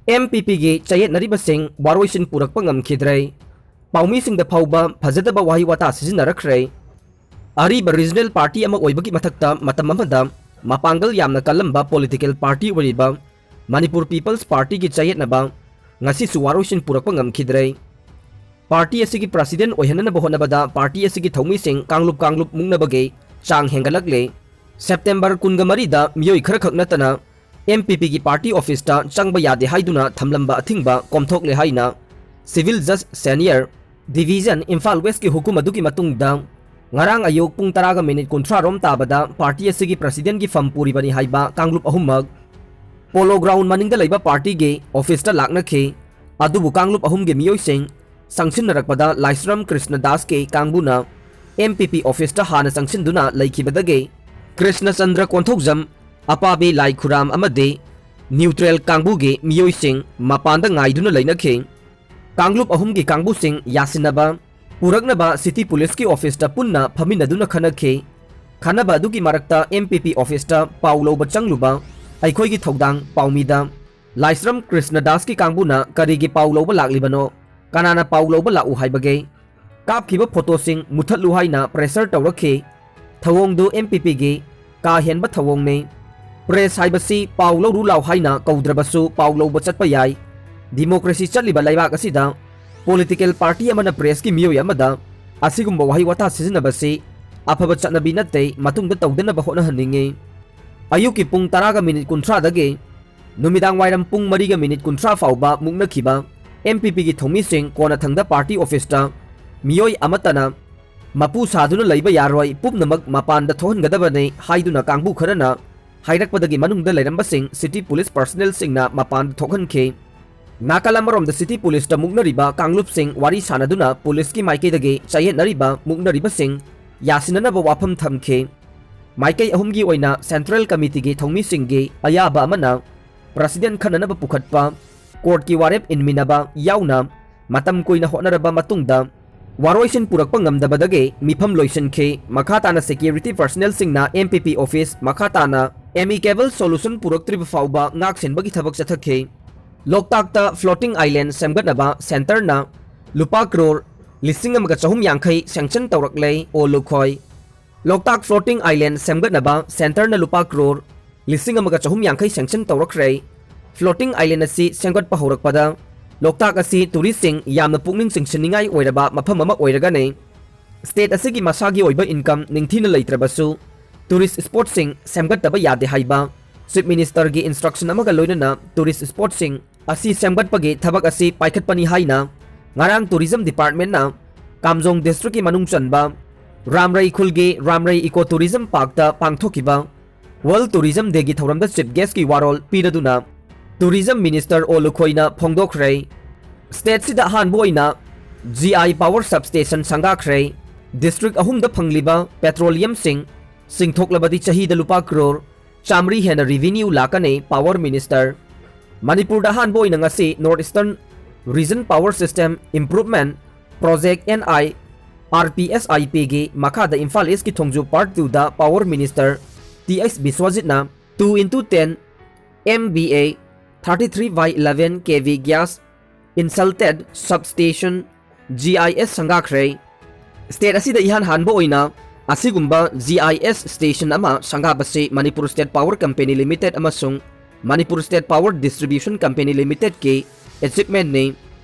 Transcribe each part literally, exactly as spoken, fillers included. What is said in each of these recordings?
M P ꯄꯤꯒꯤ ꯆꯌꯦꯠꯅꯔꯤꯕꯁꯤꯡ ꯋꯥꯔꯣꯏꯁꯤꯟ ꯄꯨꯔꯛꯄ ꯉꯝꯈꯤꯗ꯭ꯔꯦ꯫ ꯄꯥꯎꯃꯤꯁꯤꯡꯗ ꯐꯥꯎꯕ ꯐꯖꯗꯕ ꯋꯥꯍꯩ ꯋꯥꯇꯥ ꯁꯤꯖꯤꯟꯅꯔꯛꯈ꯭ꯔꯦ꯫ ꯑꯔꯤꯕ regional party ꯑꯃ ꯑꯣꯏꯕꯒꯤ ꯃꯊꯛꯇ ꯃꯇꯝ ꯑꯃꯗ ꯃꯄꯥꯡꯒꯜ ꯌꯥꯝꯅ ꯀꯜꯂꯝꯕ political party ꯑꯣꯏꯔꯤꯕ Manipur People's Partyꯒꯤ ꯆꯌꯦꯠꯅꯕ ꯉꯁꯤꯁꯨ ꯋꯥꯔꯣꯏꯁꯤꯟ ꯄꯨꯔꯛꯄ ꯉꯝꯈꯤꯗ꯭ꯔꯦ꯫ Party ꯑꯁꯤꯒꯤ president ꯑꯣꯏꯍꯟꯅꯅꯕ ꯍꯣꯠꯅꯕꯗ party ꯑꯁꯤꯒꯤ ꯊꯧꯃꯤꯁꯤꯡ ꯀꯥꯡꯂꯨꯞ ꯀꯥꯡꯂꯨꯞ ꯃꯨꯛꯅꯕꯒꯤ ꯆꯥꯡ ꯍꯦꯟꯒꯠꯂꯛꯂꯦ꯫ September ꯀꯨꯟꯒ ꯃꯔꯤꯗ ꯃꯤꯑꯣꯏ ꯈꯔꯈꯛ ꯅꯠꯇꯅ ꯑꯦꯝ ꯄꯤ ꯄꯤꯒꯤ party officeꯇ ꯆꯪꯕ ꯌꯥꯗꯦ ꯍꯥꯏꯗꯨꯅ ꯊꯝꯂꯝꯕ ꯑꯊꯤꯡꯕ ꯀꯣꯝꯊꯣꯛꯂꯦ ꯍꯥꯏꯅ Civil Judge Senior Division Imphal Westꯀꯤ ꯍꯨꯀꯨꯝ ꯑꯗꯨꯒꯤ ꯃꯇꯨꯡꯗ ꯉꯔꯥꯡ ꯑꯌꯨꯛ ꯄꯨꯡ ꯇꯔꯥꯒ minute ꯀꯨꯟꯊ꯭ꯔꯥ ꯔꯣꯝ ꯇꯥꯕꯗ party ꯑꯁꯤꯒꯤ presidentꯀꯤ ꯐꯝ ꯄꯨꯔꯤꯕꯅꯤ ꯍꯥꯏꯕ ꯀꯥꯡꯂꯨꯞ ꯑꯍꯨꯝꯃꯛ Polo Ground ꯃꯅꯤꯡꯗ ꯂꯩꯕ partyꯒꯤ officeꯇ ꯂꯥꯛꯅꯈꯤ꯫ ꯑꯗꯨꯕꯨ ꯀꯥꯡꯂꯨꯞ ꯑꯍꯨꯝꯒꯤ ꯃꯤꯑꯣꯏꯁꯤꯡ ꯆꯪꯁꯤꯟꯅꯔꯛꯄꯗ ꯂꯥꯏꯁ꯭ꯔꯝ ꯀ꯭ꯔꯤꯁꯅ ꯗꯥꯁꯀꯤ ꯀꯥꯡꯕꯨꯅ ꯑꯦꯝ ꯄꯤ ꯄꯤ officeꯇ ꯍꯥꯟꯅ ꯆꯪꯁꯤꯟꯗꯨꯅ ꯂꯩꯈꯤꯕꯗꯒꯤ ꯀ꯭ꯔꯤꯁꯅꯆꯟꯗ꯭ꯔ ꯀꯣꯟꯊꯧꯖꯝ, ꯑꯄꯥꯕꯤ ꯂꯥꯏꯈꯨꯔꯥꯝ ꯑꯃꯗꯤ neutral ꯀꯥꯡꯕꯨꯒꯤ ꯃꯤꯑꯣꯏꯁꯤꯡ ꯃꯄꯥꯟꯗ ꯉꯥꯏꯗꯨꯅ ꯂꯩꯅꯈꯤ꯫ ꯀꯥꯡꯂꯨꯞ ꯑꯍꯨꯝꯒꯤ ꯀꯥꯡꯕꯨꯁꯤꯡ ꯌꯥꯁꯤꯟꯅꯕ ꯄꯨꯔꯛꯅꯕ city policeꯀꯤ officeꯇ ꯄꯨꯟꯅ ꯐꯝꯃꯤꯟꯅꯗꯨꯅ ꯈꯟꯅꯈꯤ꯫ ꯈꯟꯅꯕ ꯑꯗꯨꯒꯤ ꯃꯔꯛꯇ ꯑꯦꯝ ꯄꯤ ꯄꯤ officeꯇ ꯄꯥꯎ ꯂꯧꯕ ꯆꯪꯂꯨꯕ ꯑꯩꯈꯣꯏꯒꯤ ꯊꯧꯗꯥꯡ ꯄꯥꯎꯃꯤꯗ ꯂꯥꯏꯁ꯭ꯔꯝ ꯀ꯭ꯔꯤꯁꯅ ꯗꯥꯁꯀꯤ ꯀꯥꯡꯕꯨꯅ ꯀꯔꯤꯒꯤ ꯄꯥꯎ ꯂꯧꯕ ꯂꯥꯛꯂꯤꯕꯅꯣ? ꯀꯅꯥꯅ ꯄꯥꯎ ꯂꯧꯕ ꯂꯥꯛꯎ ꯍꯥꯏꯕꯒꯦ? ꯀꯥꯞꯈꯤꯕ photoꯁꯤꯡ ꯃꯨꯊꯠꯂꯨ ꯍꯥꯏꯅ pressure ꯇꯧꯔꯛꯈꯤ꯫ ꯊꯧꯑꯣꯡꯗꯨ ꯑꯦꯝ ꯄꯤ ꯄꯤꯒꯤ ꯀꯥ ꯍꯦꯟꯕ ꯊꯧꯑꯣꯡꯅꯤ꯫ Press ꯍꯥꯏꯕꯁꯤ ꯄꯥꯎ ꯂꯧꯔꯨ ꯂꯥꯎ ꯍꯥꯏꯅ ꯀꯧꯗ꯭ꯔꯕꯁꯨ ꯄꯥꯎ ꯂꯧꯕ ꯆꯠꯄ ꯌꯥꯏ꯫ Democracy ꯆꯠꯂꯤꯕ ꯂꯩꯕꯥꯛ ꯑꯁꯤꯗ political party ꯑꯃꯅ pressꯀꯤ ꯃꯤꯑꯣꯏ ꯑꯃꯗ ꯑꯁꯤꯒꯨꯝꯕ ꯋꯥꯍꯩ ꯋꯥꯇꯥ ꯁꯤꯖꯤꯟꯅꯕꯁꯤ ꯑꯐꯕ ꯆꯠꯅꯕꯤ ꯅꯠꯇꯦ, ꯃꯇꯨꯡꯗ ꯇꯧꯗꯅꯕ ꯍꯣꯠꯅꯍꯟꯅꯤꯡꯏ꯫ ꯑꯌꯨꯛꯀꯤ ꯄꯨꯡ ꯇꯔꯥꯒ minute ꯀꯨꯟꯊ꯭ꯔꯥꯗꯒꯤ ꯅꯨꯃꯤꯗꯥꯡ ꯋꯥꯏꯔꯝ ꯄꯨꯡ ꯃꯔꯤꯒ minute ꯀꯨꯟꯊ꯭ꯔꯥ ꯐꯥꯎꯕ ꯃꯨꯛꯅꯈꯤꯕ ꯑꯦꯝ ꯄꯤ ꯄꯤꯒꯤ ꯊꯧꯃꯤꯁꯤꯡ ꯀꯣꯟꯅꯊꯪꯗ party officeꯇ ꯃꯤꯑꯣꯏ ꯑꯃꯠꯇꯅ ꯃꯄꯨ ꯁꯥꯗꯨꯅ ꯂꯩꯕ ꯌꯥꯔꯣꯏ, ꯄꯨꯝꯅꯃꯛ ꯃꯄꯥꯟꯗ ꯊꯣꯛꯍꯟꯒꯗꯕꯅꯤ ꯍꯥꯏꯗꯨꯅ ꯀꯥꯡꯕꯨ ꯈꯔꯅ ꯍꯥꯏꯔꯛꯄꯗꯒꯤ ꯃꯅꯨꯡꯗ ꯂꯩꯔꯝꯕꯁꯤꯡ city police personnelꯁꯤꯡꯅ ꯃꯄꯥꯟꯗ ꯊꯣꯛꯍꯟꯈꯤ꯫ ꯅꯥꯀꯜ ꯑꯃꯔꯣꯝꯗ city policeꯇ ꯃꯨꯛꯅꯔꯤꯕ ꯀꯥꯡꯂꯨꯞꯁꯤꯡ ꯋꯥꯔꯤ ꯁꯥꯅꯗꯨꯅ policeꯀꯤ ꯃꯥꯏꯀꯩꯗꯒꯤ ꯆꯌꯦꯠꯅꯔꯤꯕ ꯃꯨꯛꯅꯔꯤꯕꯁꯤꯡ ꯌꯥꯁꯤꯟꯅꯅꯕ ꯋꯥꯐꯝ ꯊꯝꯈꯤ꯫ ꯃꯥꯏꯀꯩ ꯑꯍꯨꯝꯒꯤ ꯑꯣꯏꯅ central committeeꯒꯤ ꯊꯧꯃꯤꯁꯤꯡꯒꯤ ꯑꯌꯥꯕ ꯑꯃꯅ president ꯈꯟꯅꯅꯕ ꯄꯨꯈꯠꯄ, courtꯀꯤ ꯋꯥꯔꯦꯞ ꯏꯟꯃꯤꯟꯅꯕ ꯌꯥꯎꯅ ꯃꯇꯝ ꯀꯨꯏꯅ ꯍꯣꯠꯅꯔꯕ ꯃꯇꯨꯡꯗ ꯋꯥꯔꯣꯏꯁꯤꯟ ꯄꯨꯔꯛꯄ ꯉꯝꯗꯕꯗꯒꯤ ꯃꯤꯐꯝ ꯂꯣꯏꯁꯤꯟꯈꯤ꯫ ꯃꯈꯥ ꯇꯥꯅ security personnelꯁꯤꯡꯅ ꯑꯦꯝ ꯄꯤ ꯄꯤ office ꯃꯈꯥ ꯇꯥꯅ amicable solution ꯄꯨꯔꯛꯇ꯭ꯔꯤꯕ ꯐꯥꯎꯕ ꯉꯥꯛ ꯁꯦꯟꯕꯒꯤ ꯊꯕꯛ ꯆꯠꯊꯈꯤ꯫ ꯂꯣꯛꯇꯥꯛꯇ floating island ꯁꯦꯝꯒꯠꯅꯕ centreꯅ ꯂꯨꯄꯥ ꯀ꯭ꯔꯣꯔ ꯂꯤꯁꯤꯡ ꯑꯃꯒ ꯆꯍꯨꯝ ꯌꯥꯡꯈꯩ sanction ꯇꯧꯔꯛꯂꯦ, ꯑꯣ ꯂꯨꯈꯣꯏ꯫ ꯂꯣꯛꯇꯥꯛ floating island ꯁꯦꯝꯒꯠꯅꯕ centreꯅ ꯂꯨꯄꯥ ꯀ꯭ꯔꯣꯔ ꯂꯤꯁꯤꯡ ꯑꯃꯒ ꯆꯍꯨꯝ ꯌꯥꯡꯈꯩ sanction ꯇꯧꯔꯛꯈ꯭ꯔꯦ꯫ Floating island ꯑꯁꯤ ꯁꯦꯝꯒꯠꯄ ꯍꯧꯔꯛꯄꯗ ꯂꯣꯛꯇꯥꯛ ꯑꯁꯤ touristꯁꯤꯡ ꯌꯥꯝꯅ ꯄꯨꯛꯅꯤꯡ ꯆꯤꯡꯁꯤꯟꯅꯤꯡꯉꯥꯏ ꯑꯣꯏꯔꯕ ꯃꯐꯝ ꯑꯃ ꯑꯣꯏꯔꯒꯅꯤ꯫ State ꯑꯁꯤꯒꯤ ꯃꯁꯥꯒꯤ ꯑꯣꯏꯕ income ꯅꯤꯡꯊꯤꯅ ꯂꯩꯇ꯭ꯔꯕꯁꯨ tourist spotꯁꯤꯡ ꯁꯦꯝꯒꯠꯇꯕ ꯌꯥꯗꯦ ꯍꯥꯏꯕ Chief Ministerꯒꯤ instruction ꯑꯃꯒ ꯂꯣꯏꯅꯅ tourist spotꯁꯤꯡ ꯑꯁꯤ ꯁꯦꯝꯒꯠꯄꯒꯤ ꯊꯕꯛ ꯑꯁꯤ ꯄꯥꯏꯈꯠꯄꯅꯤ ꯍꯥꯏꯅ ꯉꯔꯥꯡ Tourism Departmentꯅ ꯀꯥꯝꯖꯣꯡ districtꯀꯤ ꯃꯅꯨꯡ ꯆꯟꯕ ꯔꯥꯝꯔꯩ ꯈꯨꯜꯒꯤ ꯔꯥꯝꯔꯩ Eco Tourism Parkꯇ ꯄꯥꯡꯊꯣꯛꯈꯤꯕ World Tourism Dayꯒꯤ ꯊꯧꯔꯝꯗ Chief Guestꯀꯤ ꯋꯥꯔꯣꯜ ꯄꯤꯔꯗꯨꯅ Tourism Minister ꯑꯣ ꯂꯨꯈꯣꯏꯅ ꯐꯣꯡꯗꯣꯛꯈ꯭ꯔꯦ꯫ Stateꯁꯤꯗ ꯑꯍꯥꯟꯕ ꯑꯣꯏꯅ G I power substation ꯁꯪꯒꯥꯈ꯭ꯔꯦ꯫ District ꯑꯍꯨꯝꯗ ꯐꯪꯂꯤꯕ petroleumꯁꯤꯡ ꯆꯤꯡꯊꯣꯛꯂꯕꯗꯤ ꯆꯍꯤꯗ ꯂꯨꯄꯥ ꯀ꯭ꯔꯣꯔ ꯆꯥꯃꯔꯤ ꯍꯦꯟꯅ revenue ꯂꯥꯛꯀꯅꯤ, Power Minister꯫ ꯃꯅꯤꯄꯨꯔꯗ ꯑꯍꯥꯟꯕ ꯑꯣꯏꯅ ꯉꯁꯤ North Eastern Region Power System Improvement Project, N I R P S I Pꯒꯤ ꯃꯈꯥꯗ ꯏꯝꯐꯥꯜ Eastꯀꯤ ꯊꯣꯡꯖꯨ Part twoꯗ Power Minister Th Biswajitꯅ two into ten M V A thirty three by eleven K V gas insulated substation, G I S ꯁꯪꯒꯥꯈ꯭ꯔꯦ꯫ State ꯑꯁꯤꯗ ꯏꯍꯥꯟ ꯍꯥꯟꯕ ꯑꯣꯏꯅ ꯑꯁꯤꯒꯨꯝꯕ G I S station ꯑꯃ ꯁꯪꯒꯥꯕꯁꯤ Manipur State Power Company Limited ꯑꯃꯁꯨꯡ Manipur State Power Distribution Company Limitedꯀꯤ achievementꯅꯤ꯫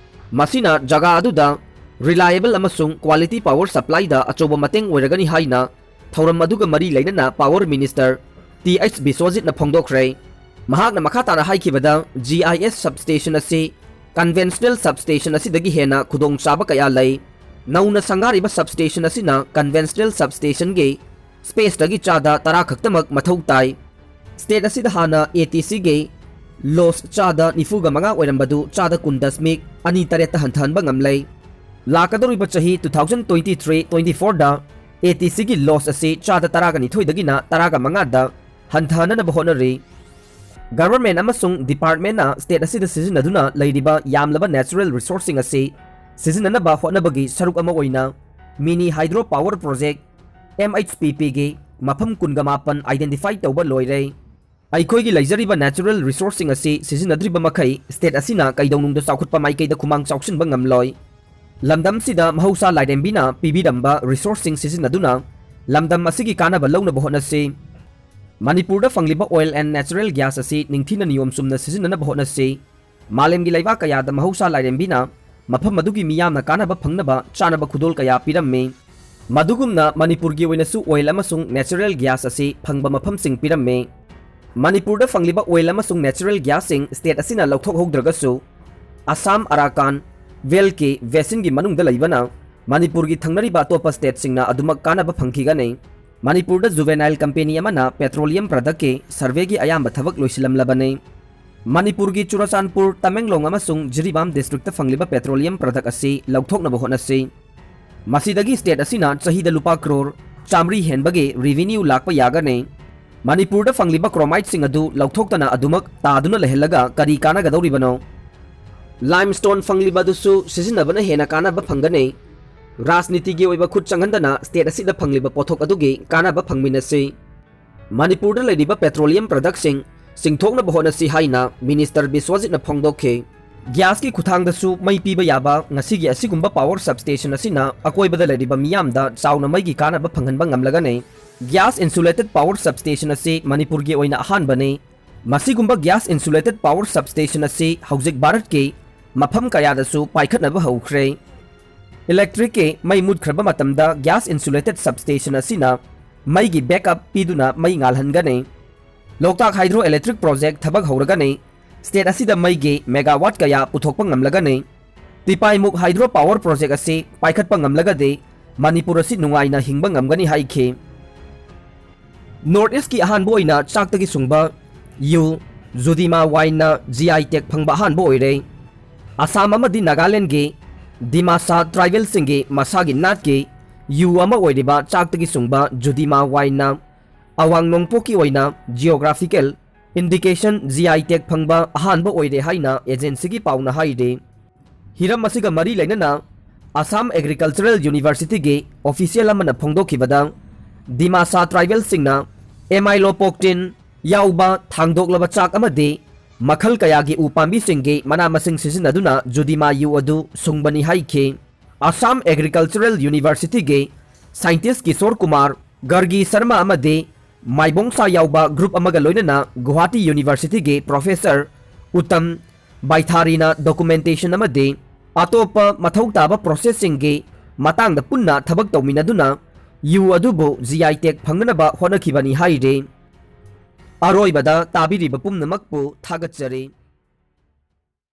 ꯃꯁꯤꯅ ꯖꯒꯥ ꯑꯗꯨꯗ reliable ꯑꯃꯁꯨꯡ quality power supplyꯗ ꯑꯆꯧꯕ ꯃꯇꯦꯡ ꯑꯣꯏꯔꯒꯅꯤ ꯍꯥꯏꯅ ꯊꯧꯔꯝ ꯑꯗꯨꯒ ꯃꯔꯤ ꯂꯩꯅꯅ Power Minister Th Biswajitꯅ ꯐꯣꯡꯗꯣꯛꯈ꯭ꯔꯦ꯫ ꯃꯍꯥꯛꯅ ꯃꯈꯥ ꯇꯥꯅ ꯍꯥꯏꯈꯤꯕꯗ, G I S substation ꯑꯁꯤ conventional substation ꯑꯁꯤꯗꯒꯤ ꯍꯦꯟꯅ ꯈꯨꯗꯣꯡꯆꯥꯕ ꯀꯌꯥ ꯂꯩ꯫ ꯅꯧꯅ ꯁꯪꯒꯥꯔꯤꯕ substation ꯑꯁꯤꯅ conventional substationꯒꯤ spaceꯇꯒꯤ ꯆꯥꯗ ꯇꯔꯥ ꯈꯛꯇꯃꯛ ꯃꯊꯧ ꯇꯥꯏ꯫ State ꯑꯁꯤꯗ ꯍꯥꯟꯅ A T Cꯒꯤ loss ꯆꯥꯗ ꯅꯤꯐꯨꯒ ꯃꯉꯥ ꯑꯣꯏꯔꯝꯕꯗꯨ ꯆꯥꯗ ꯀꯨꯟ ꯗꯁꯃꯤꯛ ꯑꯅꯤ ꯇꯔꯦꯠꯇ ꯍꯟꯊꯍꯟꯕ ꯉꯝꯂꯦ꯫ ꯂꯥꯛꯀꯗꯧꯔꯤꯕ ꯆꯍꯤ two thousand twenty three twenty fourꯗ A T Cꯒꯤ loss ꯑꯁꯤ ꯆꯥꯗ ꯇꯔꯥꯒ ꯅꯤꯊꯣꯏꯗꯒꯤꯅ ꯇꯔꯥꯒ ꯃꯉꯥꯗ ꯍꯟꯊꯍꯟꯅꯅꯕ ꯍꯣꯠꯅꯔꯤ꯫ Government ꯑꯃꯁꯨꯡ departmentꯅ state ꯑꯁꯤꯗ ꯁꯤꯖꯤꯟꯅꯗꯨꯅ ꯂꯩꯔꯤꯕ ꯌꯥꯝꯂꯕ natural resourceꯁꯤꯡ ꯑꯁꯤ ꯁꯤꯖꯤꯟꯅꯅꯕ ꯍꯣꯠꯅꯕꯒꯤ ꯁꯔꯨꯛ ꯑꯃ ꯑꯣꯏꯅ mini hydro power project, M H P Pꯒꯤ ꯃꯐꯝ ꯀꯨꯟꯒ ꯃꯥꯄꯟ identify ꯇꯧꯕ ꯂꯣꯏꯔꯦ꯫ ꯑꯩꯈꯣꯏꯒꯤ ꯂꯩꯖꯔꯤꯕ natural resourceꯁꯤꯡ ꯑꯁꯤ ꯁꯤꯖꯤꯟꯅꯗ꯭ꯔꯤꯕ ꯃꯈꯩ state ꯑꯁꯤꯅ ꯀꯩꯗꯧꯅꯨꯡꯗ ꯆꯥꯎꯈꯠꯄ ꯃꯥꯏꯀꯩꯗ ꯈꯨꯃꯥꯡ ꯆꯥꯎꯁꯤꯟꯕ ꯉꯝꯂꯣꯏ꯫ ꯂꯝꯗꯝꯁꯤꯗ ꯃꯍꯧꯁꯥ ꯂꯥꯏꯔꯦꯝꯕꯤꯅ ꯄꯤꯕꯤꯔꯝꯕ resourceꯁꯤꯡ ꯁꯤꯖꯤꯟꯅꯗꯨꯅ ꯂꯝꯗꯝ ꯑꯁꯤꯒꯤ ꯀꯥꯟꯅꯕ ꯂꯧꯅꯕ ꯍꯣꯠꯅꯁꯤ꯫ ꯃꯅꯤꯄꯨꯔꯗ ꯐꯪꯂꯤꯕ oil and natural gas ꯑꯁꯤ ꯅꯤꯡꯊꯤꯅ ꯅꯤꯌꯣꯝ ꯆꯨꯝꯅ ꯁꯤꯖꯤꯟꯅꯅꯕ ꯍꯣꯠꯅꯁꯤ꯫ ꯃꯥꯂꯦꯝꯒꯤ ꯂꯩꯕꯥꯛ ꯀꯌꯥꯗ ꯃꯍꯧꯁꯥ ꯂꯥꯏꯔꯦꯝꯕꯤꯅ ꯃꯐꯝ ꯑꯗꯨꯒꯤ ꯃꯤꯌꯥꯝꯅ ꯀꯥꯟꯅꯕ ꯐꯪꯅꯕ ꯆꯥꯅꯕ ꯈꯨꯗꯣꯜ ꯀꯌꯥ ꯄꯤꯔꯝꯃꯤ꯫ ꯃꯗꯨꯒꯨꯝꯅ ꯃꯅꯤꯄꯨꯔꯒꯤ ꯑꯣꯏꯅꯁꯨ oil ꯑꯃꯁꯨꯡ natural gas ꯑꯁꯤ ꯐꯪꯕ ꯃꯐꯝꯁꯤꯡ ꯄꯤꯔꯝꯃꯤ꯫ ꯃꯅꯤꯄꯨꯔꯗ ꯐꯪꯂꯤꯕ oil ꯑꯃꯁꯨꯡ natural gasꯁꯤꯡ state ꯑꯁꯤꯅ ꯂꯧꯊꯣꯛꯍꯧꯗ꯭ꯔꯒꯁꯨ, ꯑꯁꯥꯝ, ꯑꯔꯥꯀꯥꯟ, ꯚꯦꯜꯀꯤ ꯕꯦꯁꯤꯟꯒꯤ ꯃꯅꯨꯡꯗ ꯂꯩꯕꯅ ꯃꯅꯤꯄꯨꯔꯒꯤ ꯊꯪꯅꯔꯤꯕ ꯑꯇꯣꯞꯄ stateꯁꯤꯡꯅ ꯑꯗꯨꯃꯛ ꯀꯥꯟꯅꯕ ꯐꯪꯈꯤꯒꯅꯤ꯫ ꯃꯅꯤꯄꯨꯔꯗ juvenile company ꯑꯃꯅ petroleum productꯀꯤ surveyꯒꯤ ꯑꯌꯥꯝꯕ ꯊꯕꯛ ꯂꯣꯏꯁꯤꯜꯂꯝꯂꯕꯅꯤ꯫ ꯃꯅꯤꯄꯨꯔꯒꯤ ꯆꯨꯔꯆꯥꯟꯄꯨꯔ, ꯇꯃꯦꯡꯂꯣꯡ ꯑꯃꯁꯨꯡ ꯖꯤꯔꯤꯕꯥꯝ districtꯇ ꯐꯪꯂꯤꯕ petroleum product ꯑꯁꯤ ꯂꯧꯊꯣꯛꯅꯕ ꯍꯣꯠꯅꯁꯤ꯫ ꯃꯁꯤꯗꯒꯤ state ꯑꯁꯤꯅ ꯆꯍꯤꯗ ꯂꯨꯄꯥ ꯀ꯭ꯔꯣꯔ ꯆꯥꯃꯔꯤ ꯍꯦꯟꯕꯒꯤ revenue ꯂꯥꯛꯄ ꯌꯥꯒꯅꯤ꯫ ꯃꯅꯤꯄꯨꯔꯗ ꯐꯪꯂꯤꯕ chromateꯁꯤꯡ ꯑꯗꯨ ꯂꯧꯊꯣꯛꯇꯅ ꯑꯗꯨꯃꯛ ꯇꯥꯗꯨꯅ ꯂꯩꯍꯜꯂꯒ ꯀꯔꯤ ꯀꯥꯟꯅꯒꯗꯧꯔꯤꯕꯅꯣ? Limestone ꯐꯪꯂꯤꯕ ꯑꯗꯨꯁꯨ ꯁꯤꯖꯤꯟꯅꯕꯅ ꯍꯦꯟꯅ ꯀꯥꯟꯅꯕ ꯐꯪꯒꯅꯤ꯫ ꯔꯥꯖꯅꯤꯇꯤꯒꯤ ꯑꯣꯏꯕ ꯈꯨꯠ ꯆꯪꯍꯟꯗꯅ state ꯑꯁꯤꯗ ꯐꯪꯂꯤꯕ ꯄꯣꯠꯊꯣꯛ ꯑꯗꯨꯒꯤ ꯀꯥꯟꯅꯕ ꯐꯪꯃꯤꯟꯅꯁꯤ꯫ ꯃꯅꯤꯄꯨꯔꯗ ꯂꯩꯔꯤꯕ petroleum productꯁꯤꯡ ꯆꯤꯡꯊꯣꯛꯅꯕ ꯍꯣꯠꯅꯁꯤ ꯍꯥꯏꯅ Minister ꯕꯤꯁ꯭ꯋꯖꯤꯠꯅ ꯐꯣꯡꯗꯣꯛꯈꯤ꯫ Gasꯀꯤ ꯈꯨꯊꯥꯡꯗꯁꯨ ꯃꯩ ꯄꯤꯕ ꯌꯥꯕ ꯉꯁꯤꯒꯤ ꯑꯁꯤꯒꯨꯝꯕ power substation ꯑꯁꯤꯅ ꯑꯀꯣꯏꯕꯗ ꯂꯩꯔꯤꯕ ꯃꯤꯌꯥꯝꯗ ꯆꯥꯎꯅ ꯃꯩꯒꯤ ꯀꯥꯟꯅꯕ ꯐꯪꯍꯟꯕ ꯉꯝꯂꯒꯅꯤ꯫ Gas insulated power substation ꯑꯁꯤ ꯃꯅꯤꯄꯨꯔꯒꯤ ꯑꯣꯏꯅ ꯑꯍꯥꯟꯕꯅꯤ꯫ ꯃꯁꯤꯒꯨꯝꯕ gas insulated power substation ꯑꯁꯤ ꯍꯧꯖꯤꯛ ꯚꯥꯔꯠꯀꯤ ꯃꯐꯝ ꯀꯌꯥꯗꯁꯨ ꯄꯥꯏꯈꯠꯅꯕ ꯍꯧꯈ꯭ꯔꯦ꯫ Electricꯀꯤ ꯃꯩ ꯃꯨꯠꯈ꯭ꯔꯕ ꯃꯇꯝꯗ gas insulated substation ꯑꯁꯤꯅ ꯃꯩꯒꯤ backup ꯄꯤꯗꯨꯅ ꯃꯩ ꯉꯥꯜꯍꯟꯒꯅꯤ꯫ ꯂꯣꯛꯇꯥꯛ hydro electric project ꯊꯕꯛ ꯍꯧꯔꯒꯅꯤ꯫ State ꯑꯁꯤꯗ ꯃꯩꯒꯤ megawatt ꯀꯌꯥ ꯄꯨꯊꯣꯛꯄ ꯉꯝꯂꯒꯅꯤ꯫ ꯇꯤꯄꯥꯏꯃꯨꯛ hydro power project ꯑꯁꯤ ꯄꯥꯏꯈꯠꯄ ꯉꯝꯂꯒꯗꯤ ꯃꯅꯤꯄꯨꯔ ꯑꯁꯤ ꯅꯨꯡꯉꯥꯏꯅ ꯍꯤꯡꯕ ꯉꯝꯒꯅꯤ ꯍꯥꯏꯈꯤ꯫ North Eastꯀꯤ ꯑꯍꯥꯟꯕ ꯑꯣꯏꯅ ꯆꯥꯛꯇꯒꯤ ꯁꯨꯡꯕ ꯌꯨ, ꯖꯨꯗꯤꯃꯥ wineꯅ G I tag ꯐꯪꯕ ꯑꯍꯥꯟꯕ ꯑꯣꯏꯔꯦ꯫ ꯑꯁꯥꯝ ꯑꯃꯗꯤ ꯅꯥꯒꯥꯂꯦꯟꯗꯒꯤ ꯗꯤꯃꯥꯁꯥ tribalꯁꯤꯡꯒꯤ ꯃꯁꯥꯒꯤ ꯅꯥꯠꯀꯤ ꯌꯨ ꯑꯃ ꯑꯣꯏꯔꯤꯕ ꯆꯥꯛꯇꯒꯤ ꯁꯨꯡꯕ ꯖꯨꯗꯤꯃꯥ wineꯅ ꯑꯋꯥꯡ ꯅꯣꯡꯄꯣꯛꯀꯤ ꯑꯣꯏꯅ geographical indication G I tag ꯐꯪꯕ ꯑꯍꯥꯟꯕ ꯑꯣꯏꯔꯦ ꯍꯥꯏꯅ agencyꯒꯤ ꯄꯥꯎꯅ ꯍꯥꯏꯔꯤ꯫ ꯍꯤꯔꯝ ꯑꯁꯤꯒ ꯃꯔꯤ ꯂꯩꯅꯅ Assam Agricultural Universityꯒꯤ official ꯑꯃꯅ ꯐꯣꯡꯗꯣꯛꯈꯤꯕꯗ, ꯗꯤꯃꯥꯁꯥ tribalꯁꯤꯡꯅ amylopectin, ꯌꯥꯎꯕ ꯊꯥꯡꯗꯣꯛꯂꯕ ꯆꯥꯛ ꯑꯃꯗꯤ ꯃꯈꯜ ꯀꯌꯥꯒꯤ ꯎ ꯄꯥꯝꯕꯤꯁꯤꯡꯒꯤ ꯃꯅꯥ ꯃꯁꯤꯡ ꯁꯤꯖꯤꯟꯅꯗꯨꯅ ꯖꯨꯗꯤꯃꯥ ꯌꯨ ꯑꯗꯨ ꯁꯨꯡꯕꯅꯤ ꯍꯥꯏꯈꯤ꯫ ꯑꯁꯥꯝ ꯑꯦꯒ꯭ꯔꯤꯀꯜꯆꯔꯦꯜ ꯌꯨꯅꯤꯚꯔꯁꯤꯇꯤꯒꯤ ꯁꯥꯏꯟꯇꯤꯁ ꯀꯤꯁꯣꯔ ꯀꯨꯃꯥꯔ, ꯒꯔꯒꯤ ꯁꯔꯃ ꯑꯃꯗꯤ ꯃꯥꯏꯕꯣꯡꯁꯥ ꯌꯥꯎꯕ ꯒ꯭ꯔꯨꯞ ꯑꯃꯒ ꯂꯣꯏꯅꯅ ꯒꯨꯋꯥꯍꯥꯇꯤ ꯌꯨꯅꯤꯚꯔꯁꯤꯇꯤꯒꯤ ꯄ꯭ꯔꯣꯐꯦꯁꯔ ꯎꯇꯝ ꯕꯥꯏꯊꯥꯔꯤꯅ ꯗꯣꯀꯨꯃꯦꯟꯇꯦꯁꯟ ꯑꯃꯗꯤ ꯑꯇꯣꯞꯄ ꯃꯊꯧ ꯇꯥꯕ ꯄ꯭ꯔꯣꯁꯦꯁꯁꯤꯡꯒꯤ ꯃꯇꯥꯡꯗ ꯄꯨꯟꯅ ꯊꯕꯛ ꯇꯧꯃꯤꯟꯅꯗꯨꯅ ꯌꯨ ꯑꯗꯨꯕꯨ ꯖꯤ ꯑꯥꯏ ꯇꯦꯒ ꯐꯪꯅꯅꯕ ꯍꯣꯠꯅꯈꯤꯕꯅꯤ ꯍꯥꯏꯔꯤ꯫ ꯑꯔꯣꯏꯕꯗ ꯇꯥꯕꯤꯔꯤꯕ ꯄꯨꯝꯅꯃꯛꯄꯨ ꯊꯥꯒꯠꯆꯔꯤ꯫